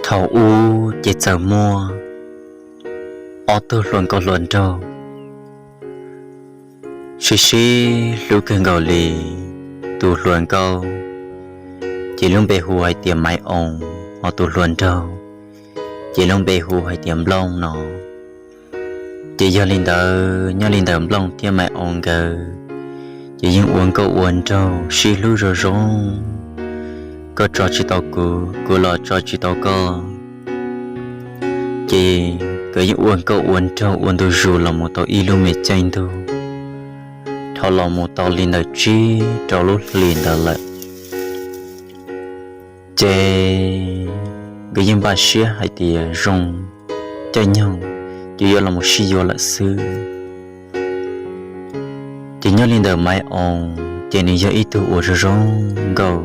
Thaum ub ces txawm muaj ob tug hluas nkauj hluas nraug sib sib hlub kawg nkaus li. Tus hluas nkauj ces lub npe hu hais tias Maiv Oos, ho tus hluas nraug ces lub npe hu hais tias Nplooj no. Ces yog li ntawd, nyob li ntawm Nplooj thiab Maiv Oos nkawd ces yeej ua nkauj ua nraug sib hlub zoo zoo, koj tso tsis tau kuv, kuv los tso tsis tau koj. Ces nkawd yeej ua nkauj ua nraug ua ntu zus los mus tau ib lub me caij ntuj, dhau los mus tau li ntawm tsib rau lub hlis ntawd lawm. Ces nkawd yeej npaj siab hais tias zoo caij nyoog ces yuav los mus sib yuav lawm xwb. Ces nyob li ntawm Maiv Oos ces nws yog ib tug uas zoo zoo nkauj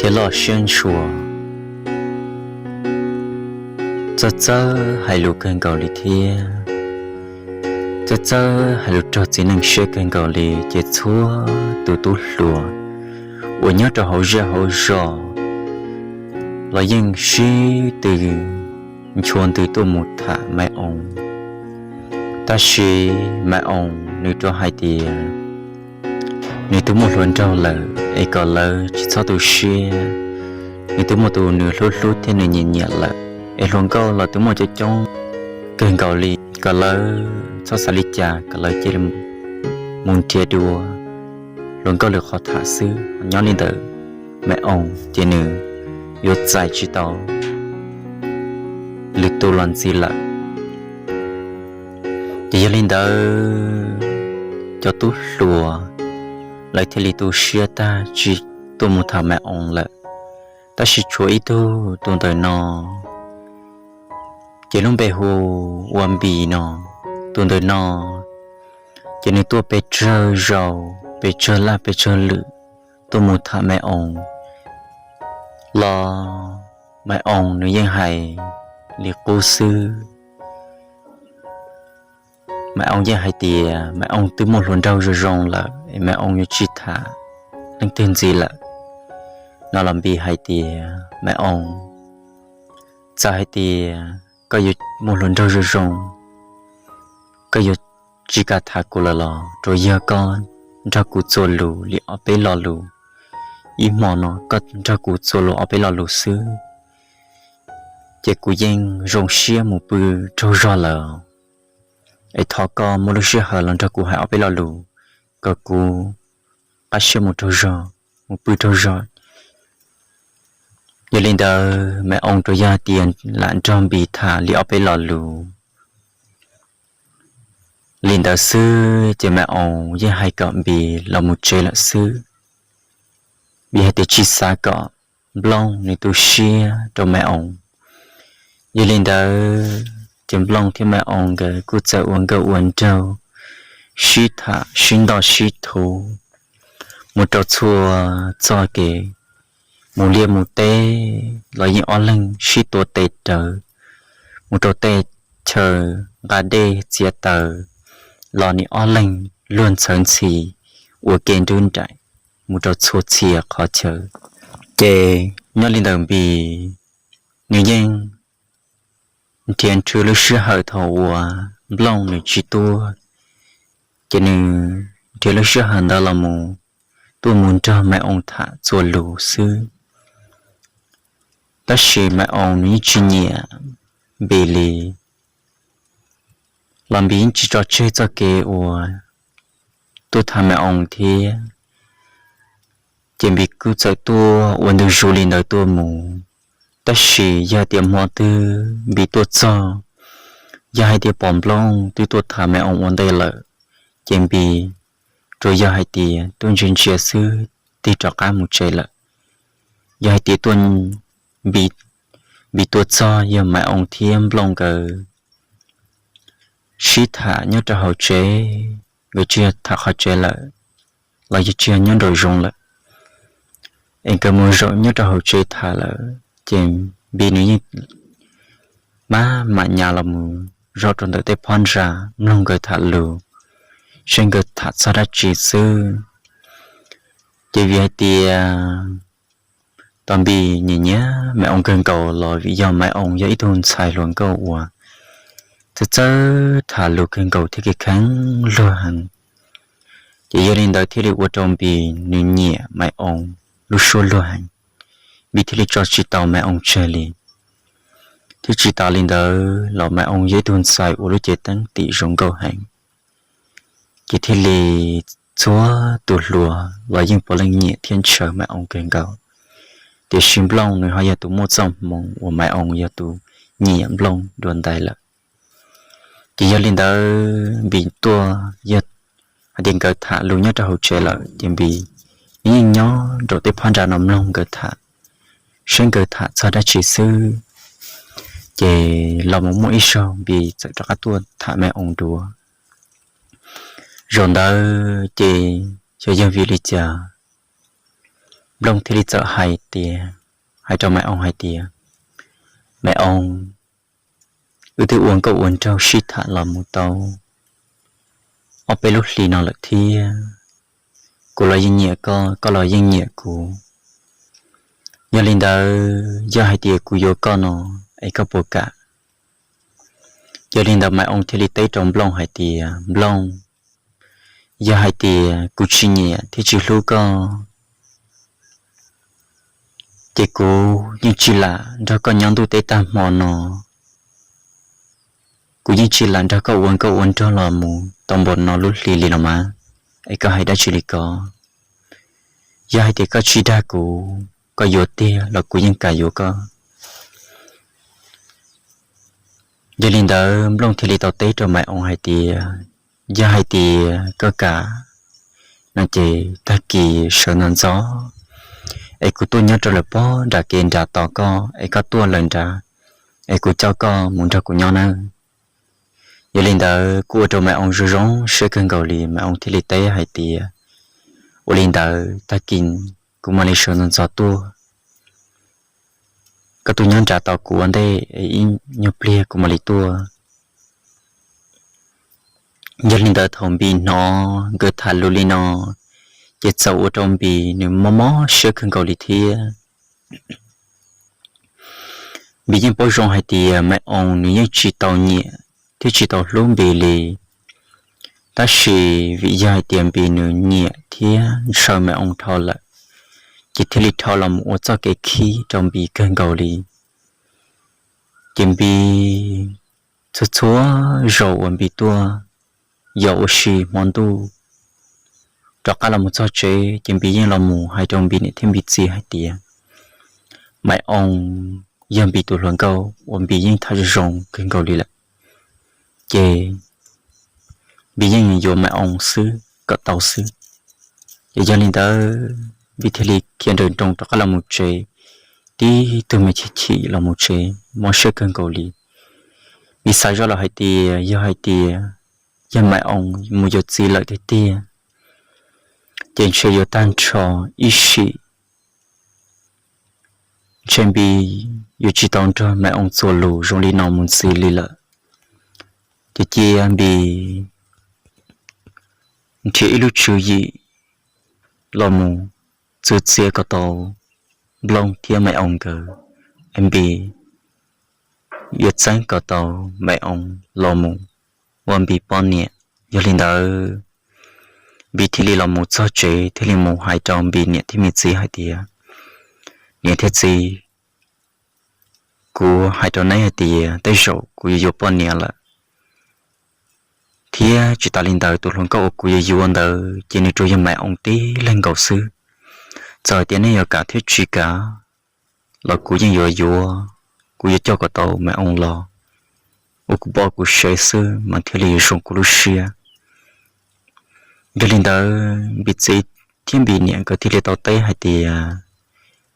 thiab loj siab ntshua, txawj txawj hais lus kawg nkaus li thiab txawj txawj hais lus raug txiv neej siab kawg nkaus li. Ces txhua tus tub hluas uas nyob rau hauv zej hauv zos los yeej sib tw nchuav ntws tuaj mus tham Maiv Oos. Tab sis Maiv Oos nws rov hais tias nws twb muaj hluas nraug lawm es kom lawv tsis txhob tu siab, nws twb muaj tus nws hlub hlub thiab nws nyiam nyiam lawm, es hluas nkauj los twb muaj coob coob kawg nkaus li, kom lawv txhob xav li cas, kom lawv cia li mus nrhiav dua hluas nkauj lwm qhov tham xwb. Nyob li ntawd Maiv Oos ces nws yuav txais tsis tau lwm tus los ntxiv lawm. Ces yog li ntawd cov tub hluas lawv thiaj li tu siab tag tsis tuaj mus tham Maiv Oos lawm. Tab sis tshuav ib tug, tus ntawm no ces lub npe hu ua Npis no. Tus ntawm no ces nws tuaj pes tsawg zaus pes tsawg laj pes tsawg lwm tuaj mus tham Maiv Oos los Maiv Oos nws yeej hais li qub xwb. Maiv Oos yeej hais tias Maiv Oos twb muaj hluas nraug zoo zoo lawm es Maiv Oos yuav tsis tham leej twg ntxiv lawm no los Npis hais tias Maiv Oos, txawm hais tias koj yuav muaj hluas nraug zoo zoo, koj yuav tsis kam tham kuv lawm los tsuas yog koj nrog kuv txuas lus li ob peb lo lus, ib hmo no koj nrog kuv txuas lus ob peb lo lus xwb ces kuv yeej zoo siab mus pw tsaug zog lawm. Es thov koj muaj lub sij hawm los nrog kuv hais ob peb lo lus kom kuv qab siab mus raug zog, mus pw raug zog. Yog li ntawd Maiv Oos tsuas yog hais tias lam nrog Npis tham li ob peb lo lus li ntawd xwb ces Maiv Oos yeej hais kom Npis los mus tsev lawm xwb, vim hais tias tsis xav kom Nplooj nws tu siab rau Maiv Oos. Yog li ntawd ces Nplooj thiab Maiv Oos nkawd kuj txawm ua nkauj ua nraug sib tham sib ntoj sib thuv mus rau txhua txoj kev, mus liaj mus teb los yeej ob leeg sib tuav tes rawv, mus rau tej chaw nqa dej txiav taws los nim ob leeg luag ntxhawv ntxhi ua ke nrub nraim mus rau txhua txhia qhov chaw. Ces nyob li ntawm Npis, nws yeej nrhiav nrhw lub sij hawm thaum uas Nplooj nws tsis tuaj, ces nws nrhiav lub sij hawm ntawd los mus tuaj mus nrog Maiv Oos tham txuas lus xwb. Tab sis Maiv Oos nws yeej tsis nyiam Npis li, los Npis yeej tsis tso tseg txoj kev uas tuaj tham Maiv Oos thiab. Ces Npis kuj txawm tuaj ua ntu zus li ntawd tuaj mus. Tab sis yog tias hmo twg Npis tuaj txog, yog hais tias pom Nplooj twb tuaj tham Maiv Oos ua ntej lawm, ces Npis tsuas yog hais tias tuaj ntsia ntsia xwb tig rov qab mus tsev lawm. Yog hais tias tuaj, Npis, Npis tuaj txog yog Maiv Oos thiab Nplooj nkawd sib tham nyob rau hauv tsev, nkawd tsis yog tham qhov tsev lawm, los yog tsis yog nyob nraum zoov lawm, es nkawd mus zaum nyob rau hauv tsev tham lawm, ces Npis nws yeej maj mam nyas los mus zaum rau ntawm tej phab ntsa mloog nkawd tham lus, seb nkawd tham txog dab tsi xwb. Ces vim hais tias Tos Npis nyiam nyiam Maiv Oos kawg nkaus los vim yog Maiv Oos yog ib tug ntxhais hluas nkauj uas txawj txawj tham lus kawg nkaus thiab kev kheev luag heev. Ces yog li ntawd thiaj li ua rau Npis nws nyiam Maiv Oos lub suab luag heev. Npis thiaj li tso tsis tau Maiv Oos tseg li. Thiab tsis tas li ntawd los Maiv Oos yog ib tug ntxhais uas lub cev teeb tim zoo nkauj heev. Ces thiaj li txhua tus hluas los yeej puav leej nyiam thiab ntshaw Maiv Oos kawg nkaus. Tiam sis Nplooj nws ho yog tus muaj txoj hmoo uas Maiv Oos yog tus nyiam Nplooj dua ntais lawm. Ces yog li ntawd Npis tuaj yog hais tias nkawd tham lus nyob rau hauv tsev lawm ces Npis yeej nyob nraum tej phab nra no mloog nkawd tham, saib nkawd tham txog dab tsi xwb. Ces los mus muaj ib zaug Npis txawm rov qab tuaj tham Maiv Oos dua. Zaum ntawd ces xyov yog vim li cas, Nplooj thiaj li txawm hais tias, hais rau Maiv Oos hais tias, Maiv Oos, wb twb ua nkauj ua nraug sib tham los mus tau ob peb lub hlis no lawm thiab. Kuv los yeej nyiam koj, koj los yeej nyiam kuv. Yog li ntawd yog hais tias kuv yuav koj no es koj puas kam? Yog li ntawd Maiv Oos thiaj li teb rau Nplooj hais tias, Nplooj, yog hais tias kuv tsis nyiam thiab tsis hlub koj, ces kuv yeej tsis lam nrog koj nyob ntuj teb tag hmo no. Kuv yeej tsis lam nrog koj ua nkauj ua nraug los mus tau npaum no lub hli li los mas, es koj hais dab tsi li ko? Yog hais tias koj tsis dag kuv, koj yuav tiag los kuv yeej kam yuav koj. Yog li ntawd Nplooj thiaj li tau teb rau Maiv Oos hais tias, yog hais tias koj kam no ces tag kis sawv ntxov ntxov es kuv tuaj nyob rau lawm pob nram kev nram tos koj, es koj tuaj lawm nrad, es kuv coj koj mus nrog kuv nyob nawb. Yog li ntawd kuj ua rau Maiv Oos zoo zoo siab kawg nkaus li, Maiv Oos thiaj li teb hais tias, ua li ntawd tag kis kuv mam li sawv ntxov ntxov tuaj, koj tuaj nyob nrad tos kuv ua ntej es ib nyuag pliag kuv mam li tuaj. Yog li ntawd thaum Npis hnov nkawd tham lus li no, ces txawm ua rau Npis nws mob mob siab kawg nkaus li thiab. Npis yeej paub zoo hais tias Maiv Oos nws yeej tsis tau nyiam thiab tsis tau hlub Npis li, tab sis vim yog hais tias Npis nws nyiam thiab ntshaw Maiv Oos dhau lawm, ces thiaj li dhau los mus ua txoj kev khib rau Npis kawg nkaus li. Ces Npis txhua txhua zaus uas Npis tuaj yos ua si hmo ntuj rov qab los mus txog tsev, ces Npis yeej los mus hais rau Npis niam thiab Npis txiv hais tias, Maiv Oos yog Npis tus hluas nkauj uas Npis yeej tham zoo zoo kawg nkaus li lawm, ces Npis yeej yuav Maiv Oos xwb kom tau xwb. Ces yog li ntawd Npis thiaj li khiav nrawm nroos rov qab los mus tsev, tib tug me chim chim los mus tsev mob siab kawg nkaus li. Npis xav zoj los hais tias yog hais tias yog Maiv Oos mus yuav txiv lawm tiag tiag, ces ntshe yuav tag nrho ib sim, ntshe Npis yuav tsis tau nrog Maiv Oos txuas lus zoo li no mus ntxiv li lawm. Ces cia Npis nrhiav ib lub tswv yim los mus txwv txiav kom tau Nplooj thiab Maiv Oos nkawd, es Npis yuav txeeb kom tau Maiv Oos los mus ua Npis poj niam. Yog li ntawd, Npis thiaj li los mus txog tsev thiaj li mus hais rau Npis niam thiab Npis txiv hais tias, niam thiab txiv, kuv hais rau neb hais tias tej zaum kuv yuav yuav poj niam lawm, thiab tsis tas li ntawd tus hluas nkauj uas kuv yuav yuav ntawd ces nws tsuas yog Maiv Oos tib leeg nkaus xwb. Txawm hais tias nej yuav kam thiab tsis kam los kuv yeej yuav yuav, kuv yuav coj kom tau Maiv Oos los ua kuv poj kuv sev xwb mas thiaj li yuav zoo kuv lub siab. Yog li ntawd Npis txiv thiab Npis niam nkawd thiaj li tau teb hais tias,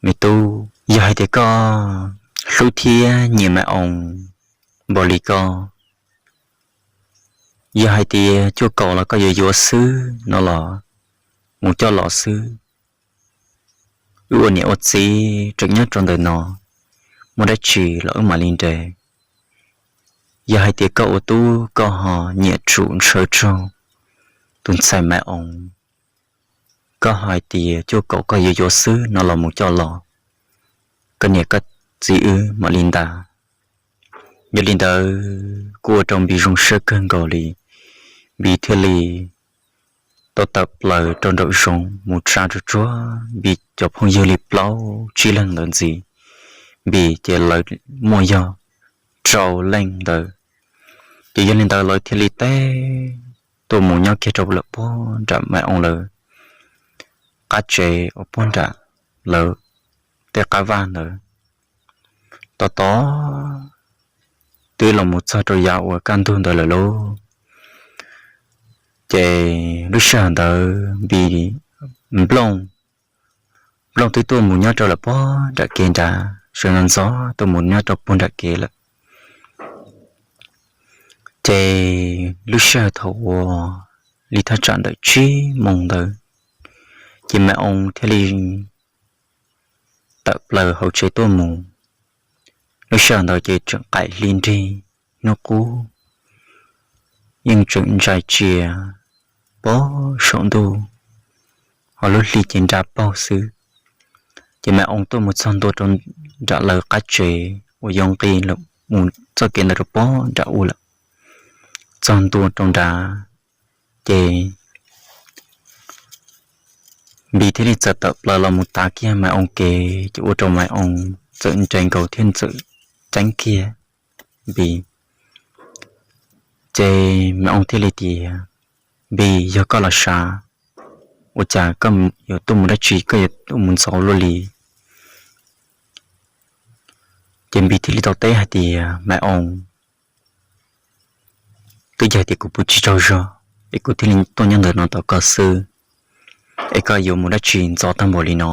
me tub, yog hais tias koj hlub thiab nyiam Maiv Oos npaum li koj, yog hais tias cuaj kaum los koj yuav yuav xwb no los mus coj los xwb. Wb ua niam ua txiv tseem nyob rau ntawm no, muaj dab tsi los wb mam li nres. Yog hais tias koj ua tub koj ho nyiam tsum ntshaw tsaug tus ntxhais Maiv Oos, koj hais tias cuaj kaum koj yuav yuav xwb no los mus coj los, koj niam koj txiv wb mam li ntag. Yog li ntawd kuj ua rau Npis zoo siab kawg nkaus li. Npis thiaj li tau tawm plaws rau nraum zoov mus tsa tsuag tsuag Npis cov phooj ywg li plaub tsib leeg ntawd ntxiv. Npis ces lawv muaj yog rau leej ntawd. Ces yog li ntawd lawv thiaj li teb tuaj mus nyob kiag rau lawm puag nram Maiv Oo lawv qab tsev uas puag nram lawv tej qab vaj ntawd. Tos tos twb los mus txog rau yav uas kaj ntug ntawd lawm lauj. Ces lub sij hawm ntawd Npis, Nplooj, Nplooj twb tuaj mus nyob rau lawm puag nram kev nrad, sawv ntxov ntxov tuaj mus nyob rau puag nram kev lawm. Ces lub sij hawm thaum uas li thaj tsam ntawm tsib moos ntawd, ces Maiv Oo thiaj li tawm plaws hauv tsev tuaj mus. Lub sij hawm ntawd ces tseem qaim hli nrig, hnub qub yeej tseem ntsais tsia pog saum ntuj, ho lub hli ces nra paug xwb. Ces Maiv Oo tuaj mus txog ntua rau nram lawv qab tsev uas yuav nqis mus txoj kev ntawd rau pog nram ub lawm, txog ntua rau nrad, ces Npis thiaj li txawm tawm plaws los mus tav kiag Maiv Oo kev, ces ua rau Maiv Oo txawm nres nkaus thiab txawm ceeb kiag Npis. Ces Maiv Oo thiaj li tias, Npis, yog koj los sav, ua cas koj yuav tuaj mus dab tsi, koj yuav tuaj mus ntxov luaj li? Ces Npis thiaj li tau teb hais tias, Maiv Oo, twb yog tias kuv pw tsis tsaug zog es kuv thiaj li tuaj nyob ntawm no tos koj xwb, es koj yuav mus dab tsi ntxov tag npaum li no?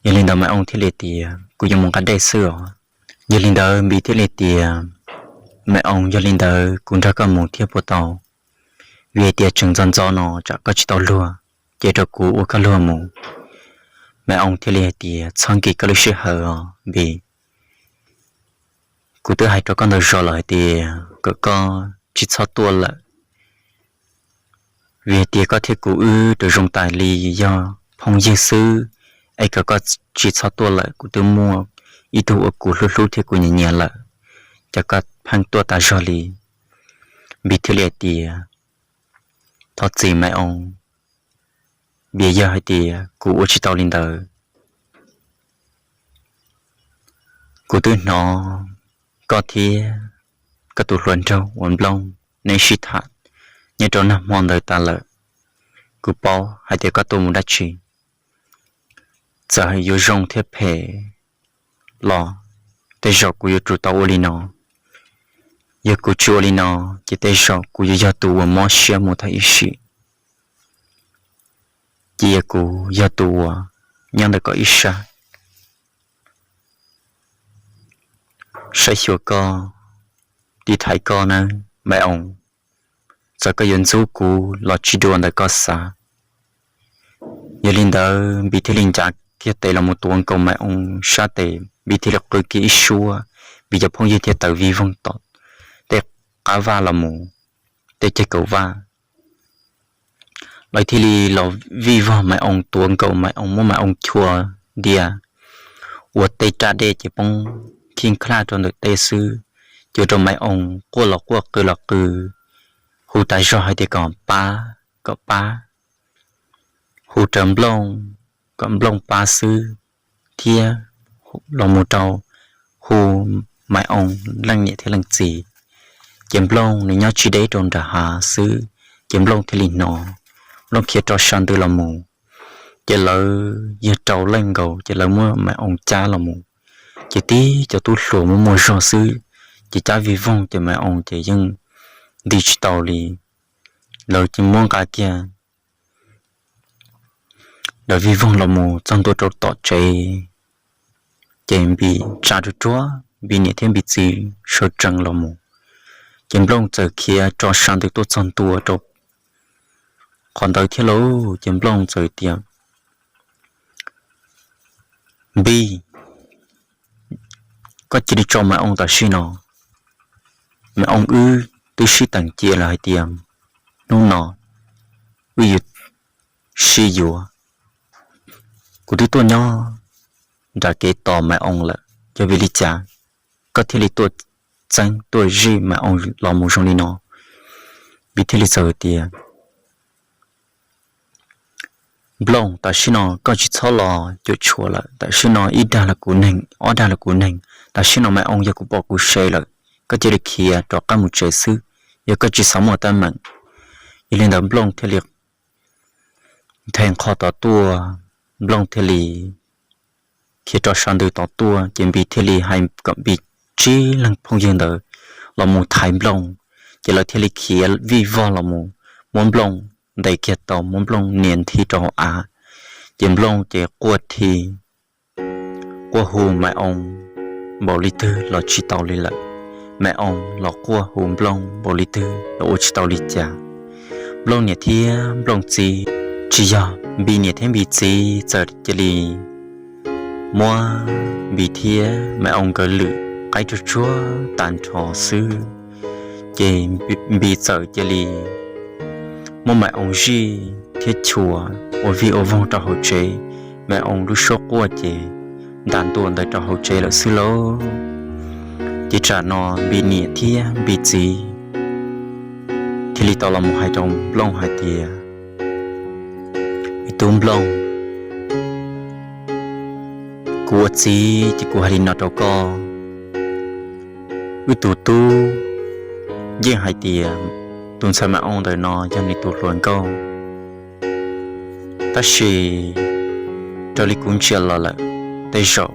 Yog li ntawd Maiv Oo thiaj li tias, Kuv yuav mus nqa dej xwb os. Yog li ntawd Npis thiaj li tias, Maiv Oo, yog li ntawd kuv nrog koj mus thiab puas tau? Vim hais tias tseem ntxov ntxov no tsam koj tsis tau luag, ces rau kuv ua koj luag mus. Maiv Oo thiaj li hais tias, Txhob nkim koj lub sij hawm os Npis. Kuv twb hais rau koj ntau zaus lawm hais tias kom koj tsis txhob tuaj lawm, vim hais tias koj thiab kuv wb rau zoo tas li yog phooj ywg xwb, es kom koj tsis txhob tuaj lawm, kuv twb muaj ib tug uas kuv hlub hlub thiab kuv nyiam nyiam lawm, ces koj pheej tuaj tas zog li. Npis thiaj li hais tias, Thov txim Maiv Oo, vim yog hais tias kuv ua tsis tau li ntawd. Kuv twb hnov koj thiab koj tus hluas nraug uas Nplooj neb sib tham nyob rau nag hmo ntawd tas lawm. Kuv paub hais tias koj tuaj mus dab tsi, txawm yuav zoo thiab phem los tej zaum kuv yuav tsum tau ua li no. Yog kuv tsis ua li no, ces tej zaum kuv yuav yog tus uas mob siab mus tag ib sim, ces yog kuv yog tus uas nyob ntawm koj ib sab, saib xyuas koj, tiv thaiv koj nawb Maiv Oo. Txawm koj yuav ntxub kuv los tsis dua ntawm koj xav. Yog li ntawd Npis thiaj li ncav kiag tes los mus tuav nkaus Maiv Oo sab tes, Npis thiaj li qw kiag ib suab, Npis cov phooj ywg thiaj tawm vij voog tom tej qab vaj los mus, tej ceg kaum vaj. Lawv thiaj li los vij voog Maiv Oo, tuav nkaus Maiv Oo, muab Maiv Oo chua ntia ua tej raj dej ces poob khib khlaj rau ntawm teb xwb. Ces ua rau Maiv Oo quaj los quaj, qw los qw, hu tas zog hais tias kom pab, kom pab, hu rau Nplooj kom Nplooj pab xwb, thiab los mus rau hu Maiv Oo leej niam thiab leej txiv. Ces Nplooj nws nyob tsis deb rau nram hav xwb, ces Nplooj thiaj li hnov, Nplooj khiav rov sab ntws los mus. Ces lawv yog rau leej nkaus, ces lawv muab Maiv Oo cab los mus, ces tib cov tub hluas muaj muaj zog xwb, ces cab vij voog ces Maiv Oo ces yeej nti tsis tau li. Lawv ces muab nqa kiag lawv vij voog los mus txog ntua rau tom tsev, ces Npis tsa ruaj ruaj, Npis niam thiab Npis txiv sawv tsees los mus. Ces Nplooj txawm khiav rov sab ntws tuaj txog ntua rau qhov ntawd thiab lauj. Ces Nplooj txawm tias, Npis, koj cia li tso Maiv Oo tam sim no. Maiv Oo wb twb sib teem cia lawm hais tias hnub no wb yuav sib yuav. Kuv twb tuaj nyob nram kev tos Maiv Oo lawm, yog vim li cas koj thiaj li tuaj txeeb tuaj zij Maiv Oo los mus zoo li no? Npis thiaj li txawm tias, Nplooj, tam sim no koj tsis txhob los cuam tshuam lawm, tam sim no ib dag los kuv neeg, ob dag los kuv neeg, tam sim no Maiv Oo yog kuv pom kuv sev lawm, koj cia li khiav rov qab mus tsev xwb, yog koj tsis xav muaj teeb meem. Yog li ntawd Nplooj thiaj li nthe nqho tod tuaj, Nplooj thiaj li khiav rov sab ntws tod tuaj, ces Npis thiaj li hais kom Npis tsib leeg phooj ywg ntawd los mus thaiv Nplooj, ces lawv thiaj li khiav vij vog los mus muab Nplooj ntes kiag tau, muab Nplooj nias nthi rau hauv av, ces Nplooj ces quaj thi, quaj hu Maiv Oo npaum li twg los tsis tau li lawm. Maiv Oo los quaj hu Nplooj npaum li twg los ua tsis tau li cas. Nplooj niam thiab Nplooj txiv, tsis yog, Npis niam thiab Npis txiv txawm cia li muab Npis thiab Maiv Oo nkawd lwm qaib tsuag tsuag tag nrho xwb, ces Npis txawm cia li muab Maiv Oo zij thiab chua ua vij ua voog rau hauv tsev. Maiv Oo lub suab quaj ces ntas ntua ntawd rau hauv tsev lawm xwb lauj. Ces tsam no Npis niam thiab Npis txiv thiaj li tau los mus hais rau Nplooj hais tias, Me tub Nplooj, kuv ua txiv ces kuv hais li no rau koj, wb tus tub yeej hais tias tus ntxhais Maiv Oo ntawm no yog nws tus hluas nkauj, tab sis raws li kuv ntsia los lawm, tej zaum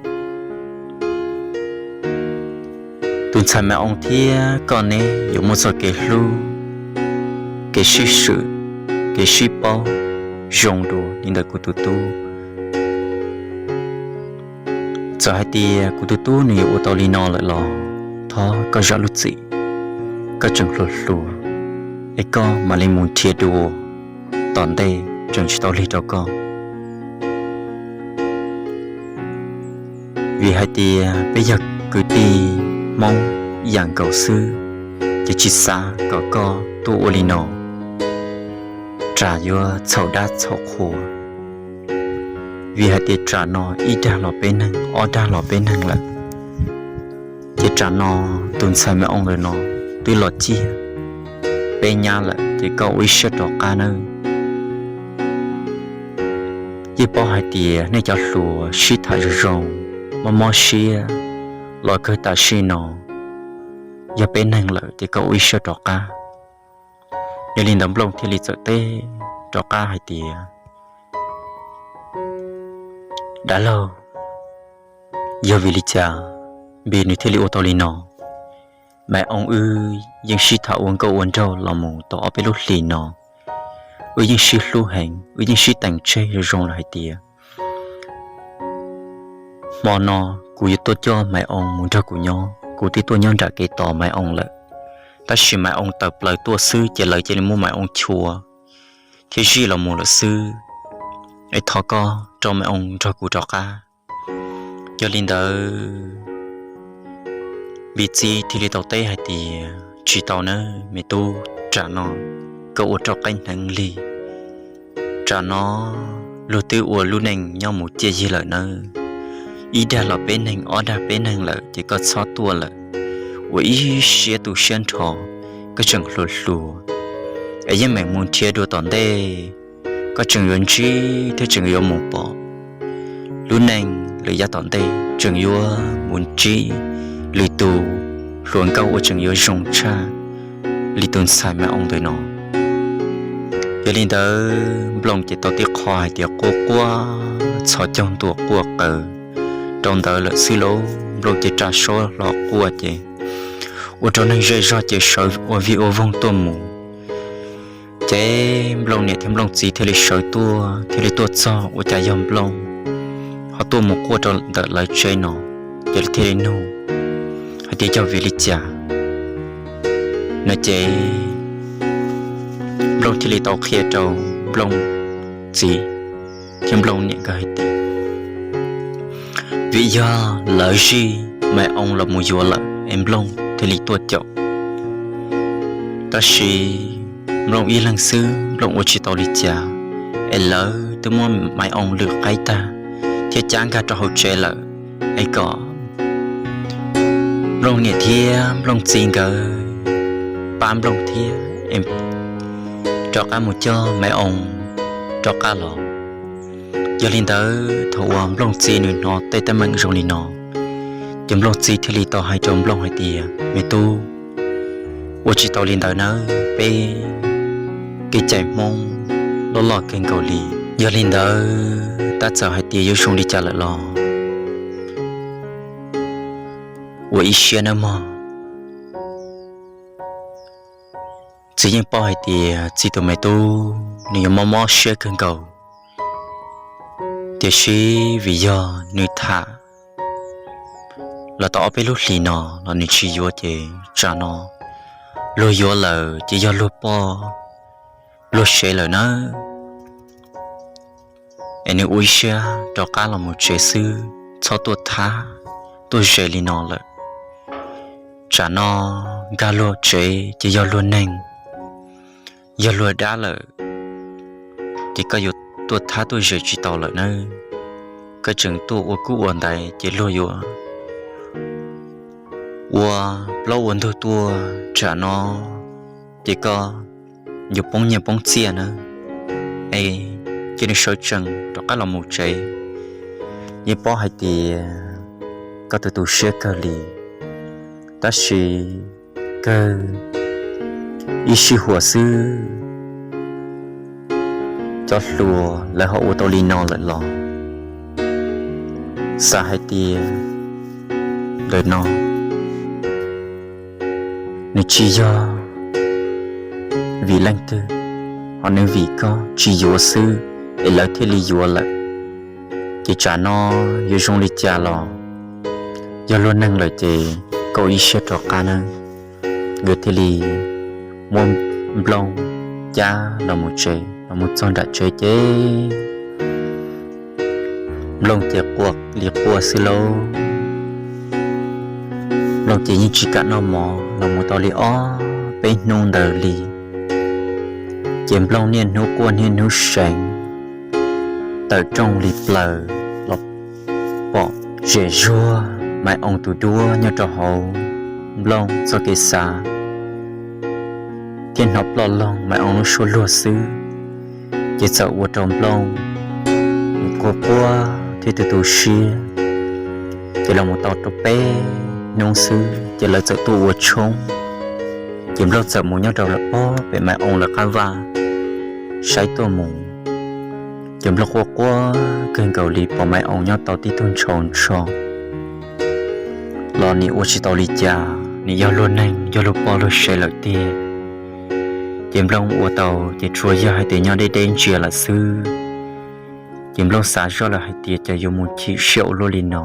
tus ntxhais Maiv Oo thiab koj neb yuav muaj txoj kev hlub, kev sib swm, kev sib paub zoo dua li ntawm kuv tus tub. Txawm hais tias kuv tus tub nws yuav ua tau li no lawm los thov koj zam lub txim, koj tseem hluas hluas, es koj mam li mus nrhiav dua, tom ntej tseem tsis tau lig rau koj. Vim hais tias peb yog kwv tij Hmoob ib yam nkaus xwb, ces tsis xav kom koj tuaj ua li no, ras yuav txhaum dab txhaum qhua. Vim hais tias ras no ib dag los peb neeg, ob dag los peb neeg lawm, ces ras no tus ntxhais Maiv Oo ntawm no twb los ciaj peb nyab lawm, ces koj ua ib siab rov qab nawb. Yeej paub hais tias nej cov hluas sib tham zoo zoo, mob mob siab, los kawg tam sim no yog peb neeg lawm ces koj ua ib siab rov qab. Yog li ntawd Nplooj thiaj li txawm teb rov qab hais tias, Dab laug, yog vim li cas Npis nws thiaj li ua tau li no? Maiv Oo wb yeej sib tham ua nkauj ua nraug los mus tau ob peb lub hlis no, wb yeej sib hlub heev, wb yeej sib teem tseg zoo zoo lawm hais tias hmo no kuv yuav tuaj coj Maiv Oo mus nrog kuv nyob, kuv twb tuaj nyob nram kev tos Maiv Oo lawm, tab sis Maiv Oo tawm plaws tuaj xwb ces lawv cia li muab Maiv Oo chua thiab zij los mus lawm xwb. Es thov koj rau Maiv Oo nrog kuv rov qab. Yog li ntawd, Npis txiv thiaj li tau teb hais tias, Tsis tau nawb me tub, ras no koj ua roj qaib hneev li. Ras no luag twb ua lub neej nyob mus ciaj yig lawm nawb. Ib dag los peb neeg, ob dag peb neeg lawm ces koj txhob tuaj lawm. Ua ib siab tu siab nrho, koj tseem hluas hluas, es yeej meem mus nrhiav dua tom ntej, koj tseem yuav ntsib thiab tseem yuav mus pom lub neej lawm yav tom ntej, tseem yuav mus ntsib lwm tus hluas nkauj uas tseem yuav zoo tshaj li tus ntxhais Maiv Oo ntawm no. Yog li ntawd Nplooj ces tau tib qho hais tias quaj quaj txhos caug ntua quaj qw rau ntawd lawm xwb lauj. Nplooj ces ras suab hlo quaj ces ua rau neeg zej zog ces sawv ua vij ua voog tuaj mus. Ces Nplooj niam thiab Nplooj txiv thiaj li sawv tuaj, thiaj li tuaj txog ua cas yog Nplooj ho tuaj mus quaj rau ntawm lawv tsev no, ces lawv thiaj li nug hais tias yog vim li cas no ces Nplooj thiaj li tau qhia rau Nplooj txiv thiab Nplooj niam nkawd hais tias vim yog lawv zij Maiv Oo los mus yuav lawm es Nplooj thiaj li tuaj caum. Tab sis Nplooj ib leeg xwb Nplooj ua tsis tau li cas, es lawv twb muab Maiv Oo lwm qaib tag thiab cab nkag rau hauv tsev lawm, es kom Nplooj niam thiab Nplooj txiv nkawd pab Nplooj thiab es rov qab mus coj Maiv Oo rov qab los. Yog li ntawd thaum uas Nplooj txiv nws hnov tej teeb meem zoo li no, ces Nplooj txiv thiaj li tau hais rau Nplooj hais tias, Me tub, ua tsis tau li ntawd nawb, peb kev cai Hmoob loj loj kawg nkaus li. Yog li ntawd tab txawm hais tias yuav zoo li cas lawm los ua ib siab nawb mog. Txiv yeej paub hais tias txiv tus me tub nws yuav mob mob siab kawg nkaus, tiam sis vim yog nws tham los tau ob peb lub hlis no los nws tsis yuav ces tsam no luag yuav lawm ces yog luag poj luag sev lawm nawb. Es nws ua ib siab rov qab los mus tsev xwb, txhob tuaj thab tuaj ze li no lawm. Tsam no nkag luag tsev ces yog luag neeg, yog luag dab lawm, ces koj yuav tuaj thab tuaj ze tsis tau lawm nawb. Koj tseem tuaj ua kub ua ntaiv ces luag yuav ua plaub ua ntug tuaj, tsam no ces koj yuav poob nyiaj poob txiaj nawb. Es cia nws sawv tsees rov qab los mus tsev. Yeej paub hais tias koj tu tu siab kawg li, tab sis kawg ib sij huam xwb cov hluas lawv ho ua tau li no lawm los xav hais tias ntawm no nws tsis yog vim leej twg, ho nws vim koj tsis yuav xwb es lawv thiaj li yuav lawm. Ces tsam no yuav zoo li cas los yog luag neeg lawm ces koj ua ib siab rov qab nawb. Nkawd thiaj li muab Nplooj cab los mus tsev, los mus txog nram tsev ces Nplooj ces quaj li quaj xwb lauj. Nplooj ces yeej tsis kam noj mov los mus tau li ob peb hnub ntawd li. Ces Nplooj niaj hnub quaj niaj hnub seev, tawm rooj li plaws los pom zem zuag Maiv Oo tus duab nyob rau hauv Nplooj txoj kev xav, thiab hnov ploj loog Maiv Oo lub suab luag xwb, ces txawm ua rau Nplooj quaj quaj thiab tu tu siab. Ces los mus tau rau peb hnub xwb ces lawv txawm tuaj ua tshoob. Ces Nplooj txawm mus nyob rau lawv pob pem Maiv Oo lawv qab vaj saib tuaj mus. Ces Nplooj quaj quaj kawg nkaus li pom Maiv Oo nyob tau tib tug ntshaus ntsho los nim ua tsis tau li cas, nim yog luag neeg yog luag poj luag sev lawm tiag. Ces Nplooj ua tau ces tsuas yog hais tias nyob deb deb ntsia lawm xwb. Ces Nplooj xav zoj lawm hais tias cas yuav mus chim siab ua luaj li no.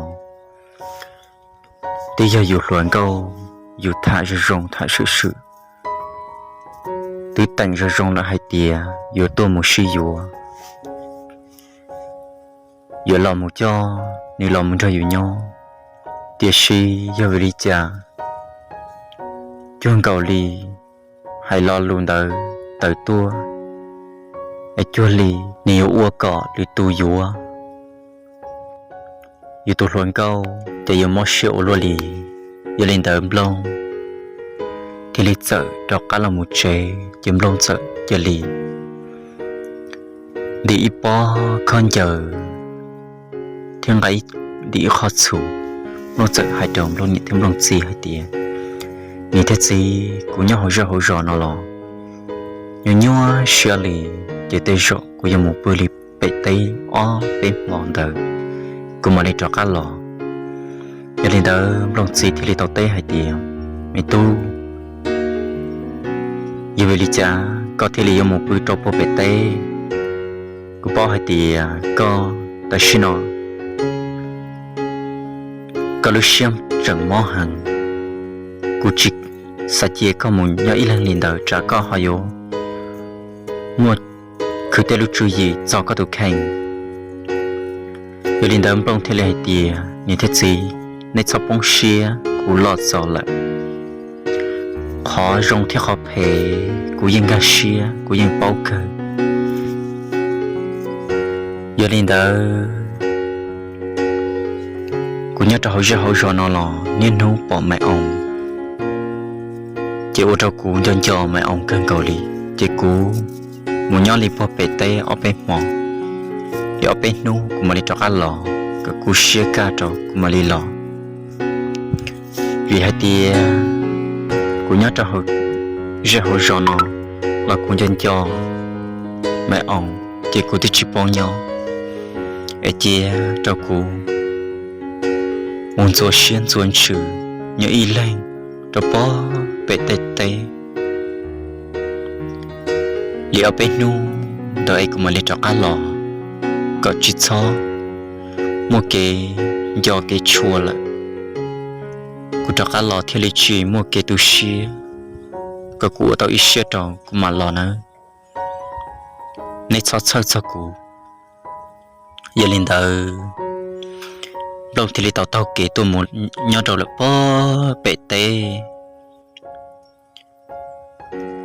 Twb yog yus hluas nkauj, yus tham zoo zoo tham swm swm, twb teem zoo zoo lawm hais tias yuav tuaj mus sib yuav, yuav los mus coj nws los mus nrog yus nyob. Tiam sis yog vim li cas cuag nkaus li hais lo lus ntawd tawm tuaj, es cuag li nws yuav ua kom lwm tus yuav yus tus hluas nkauj ces yuav mob siab ua luaj li. Yog li ntawd Nplooj thiaj li txawm rov qab los mus tsev, ces Nplooj txawm cia li ntim ib pob khaub ncaws thiab nqa ib, ntim ib qho txhuv. Nplooj txawm hais rau Nplooj niam thiab Nplooj txiv hais tias, Niam thiab txiv, kuv nyob hauv zej hauv zos no los nyuaj nyuaj siab li, ces tej zaum kuv yuav mus pw li pem teb ob peb hmo ntawd kuv mam li rov qab los. Yog li ntawd Nplooj txiv thiaj li tau teb hais tias, Me tub, yog vim li cas koj thiaj li yuav mus pw rau puag pem teb? Kuv paub hais tias koj tam sim no koj lub siab tseem mob heev. Kuv tsis xav cia koj mus nyob ib leeg li ntawd tsam koj ho yuav muaj khwv tej lub tswv yim txog koj tus kheej. Yog li ntawd Nplooj thiaj li hais tias, Niam thiab txiv, nej txhob poob siab, kuv los txog lawm. Qhov zoo thiab qhov phem kuv yeej nkag siab, kuv yeej paub kawg. Yog li ntawd Kuv nyob rau hauv zej hauv zos no los niaj hnub pom Maiv Oos, ces ua rau kuv nco nco Maiv Oos kawg nkaus li. Ces kuv mus nyob li puag pem teb ob peb hmo, li ob peb hnub kuv mam li rov qab los, kom kub siab kaj rau kuv mam li los. Vim hais tias kuv nyob rau hauv zej hauv zos no los kuv nco nco Maiv Oos, ces kuv twb tsis paub nyob, es cia rau kuv mus ntxuav siab ntxuav ntsws nyob ib leeg rau puag pem tej teb li ob peb hnub ntawd es kuv mam li rov qab los, kom tsis txhob muaj kev nco kev tshua lawm. Kuv rov qab los thiaj li tsis muaj kev tu siab, kom kuv ua tau ib siab rau kuv mam los nawb. Nej txhob txhawj txog kuv. Yog li ntawd, Nplooj thiaj li tau taug kev tuaj mus nyob rau lawm puag pem teb.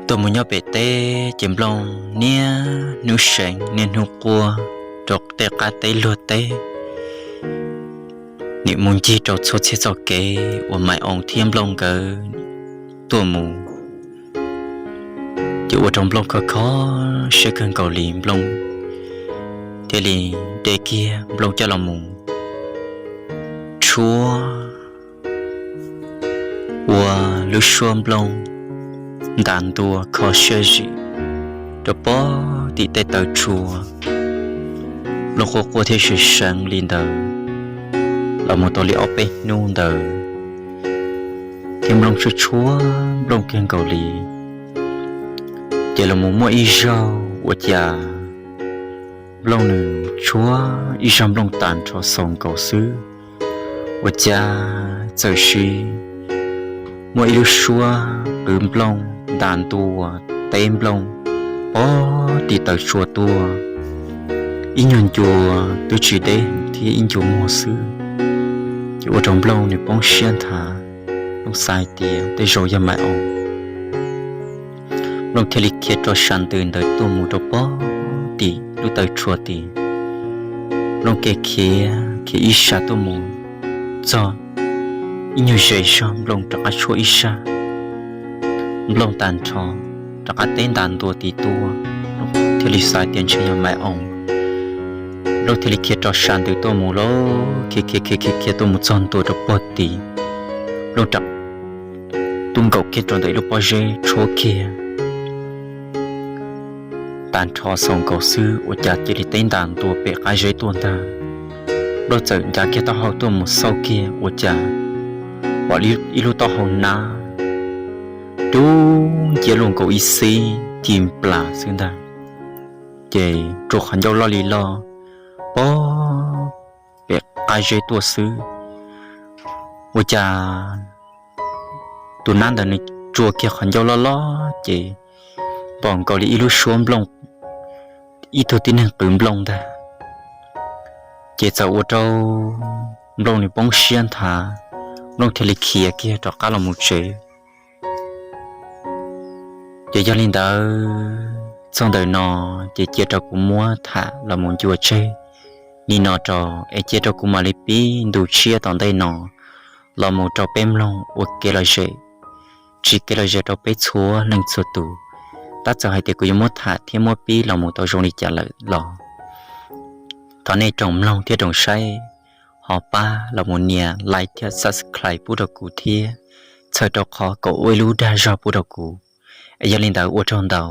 Tuaj mus nyob pem teb ces Nplooj niaj hnub seev niaj hnub quaj rau tej qab teb luag teb, nim mus ncig rau txhua txhia txoj kev uas Maiv Oos thiab Nplooj nkawd tuaj mus. Ces ua rau Nplooj kho kho siab kawg nkaus li, Nplooj thiaj li de kiag Nplooj coj los mus tshuab ua lub suab Nplooj ntas ntua kho siab zim rau puag tim tej taw tsua. Nplooj quaj quaj thiab seev seev li ntawd los mus tau li ob peb hnub ntawd, thiab Nplooj tshuab tshuab Nplooj kawg nkaus li. Ces los mus muaj ib zaug ua cas Nplooj nws tshuab ib zaug Nplooj tag nrho xaus nkaus xwb, ua cas txawm sim muaj ib lub suab qwv Nplooj ntas ntua teb Nplooj puag tim taw tsua tuaj. Ib nyuag ncua twb tsis deb thiab ib ncua muag xwb, ces ua rau Nplooj nws poob siab nthav. Nplooj xav hais tias tej zaum yog Maiv Oos. Nplooj thiaj li khiav rov sab ntws ntawd tuaj mus rau puag tim lub taw tsua tid. Nplooj khiav khiav khiav ib sab tuaj mus txog ib nyuag ze zog Nplooj rov qab tshuab ib sab Nplooj tag nrho, rov qab teb ntas ntua tid tuaj. Nplooj thiaj li xav tias ntshe yog Maiv Oos. Nplooj thiaj li khiav rov sab ntws tuaj mus lauj, khiav khiav khiav khiav khiav tuaj mus txog ntua rau puag tid. Nplooj rov tuaj nkaum kiag rau ntawm ib lub pob zeb tshuab kiag tag nrho xaus nkaus xwb ua cas cia li teb ntas ntua pem qab zeb tuaj ntag. Nplooj txawm ncav kiag taub hau tuaj mus xauj kiag ua cas pom ib lub taub hau nab dub nciab luaj nkaus ib xib ci nplas xwb ntag. Ces rua qhov ncauj loj li loj puag pem qab zeb tuaj xwb, ua cas tus nab ntawd nws rua kiag qhov ncauj loj loj ces pom nkaus li ib lub suab Nplooj, ib tug tib neeg qwv Nplooj ntag. Ces txawm ua rau Nplooj nws poob siab nthav, Nplooj thiaj li khiav kiag rov qab los mus tsev. Ces yog li ntawd, txog ntawm no ces cia rau kuv muab tham los mus ncua tseg li no rau, es cia rau kuv mam li pib ntu tshiab tom ntej no los mus rau peb mloog ua kev lom zem, tsis kev lom zem rau peb txhua leej txhua tus. Tab txawm hais tias kuv yuav muab tham thiab muab pib los mus tau zoo li cas lawm los thov nej tsoom mloog thiab tsoom saib ho pab los mus nias like thiab subscribe pub rau kuv thiab, txhawm rau qhov kom ua ib lub dag zog pub rau kuv. Es yog li ntawd ua tsaug ntau.